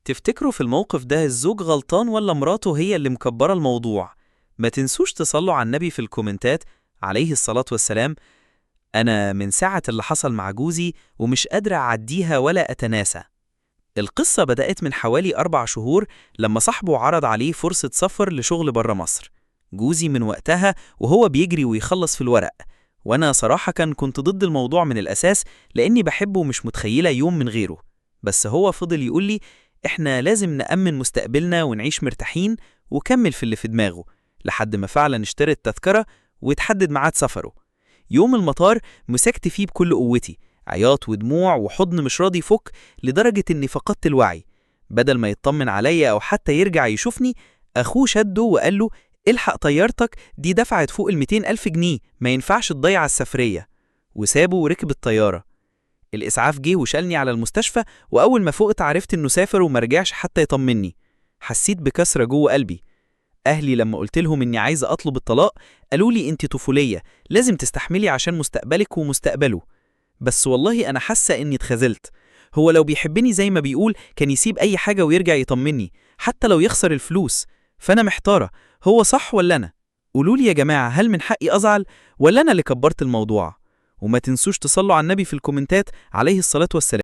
تفتكروا في الموقف ده الزوج غلطان ولا مراته هي اللي مكبرة الموضوع؟ ما تنسوش تصلوا على النبي في الكومنتات عليه الصلاة والسلام. أنا من ساعة اللي حصل مع جوزي ومش قادرة أعديها ولا أتناسى. القصة بدأت من حوالي 4 شهور لما صاحبه عرض عليه فرصة سفر لشغل برا مصر. جوزي من وقتها وهو بيجري ويخلص في الورق، وأنا صراحة كنت ضد الموضوع من الأساس لأني بحبه ومش متخيلة يوم من غيره. بس هو فضل يقول لي إحنا لازم نأمن مستقبلنا ونعيش مرتاحين، وكمل في اللي في دماغه لحد ما فعلا اشترى التذكرة وتحدد ميعاد سفره. يوم المطار مسكت فيه بكل قوتي، عياط ودموع وحضن مش راضي يفك، لدرجة إني فقدت الوعي. بدل ما يطمن عليا أو حتى يرجع يشوفني، أخوه شده وقال له الحق طيارتك دي دفعت فوق 200,000 جنيه، ما ينفعش تضيع السفرية. وسابه وركب الطيارة. الإسعاف جه وشالني على المستشفى، وأول ما فقت عرفت إنه سافر ومرجعش حتى يطمني. حسيت بكسرة جوه قلبي. أهلي لما قلت لهم إني عايزة أطلب الطلاق قالوا لي أنت طفولية، لازم تستحملي عشان مستقبلك ومستقبله. بس والله أنا حاسة إني اتخذلت. هو لو بيحبني زي ما بيقول كان يسيب أي حاجة ويرجع يطمني، حتى لو يخسر الفلوس. فأنا محتارة، هو صح ولا أنا؟ قولولي يا جماعة، هل من حقي أزعل ولا أنا اللي كبرت الموضوع؟ وما تنسوش تصلوا على النبي في الكومنتات عليه الصلاة والسلام.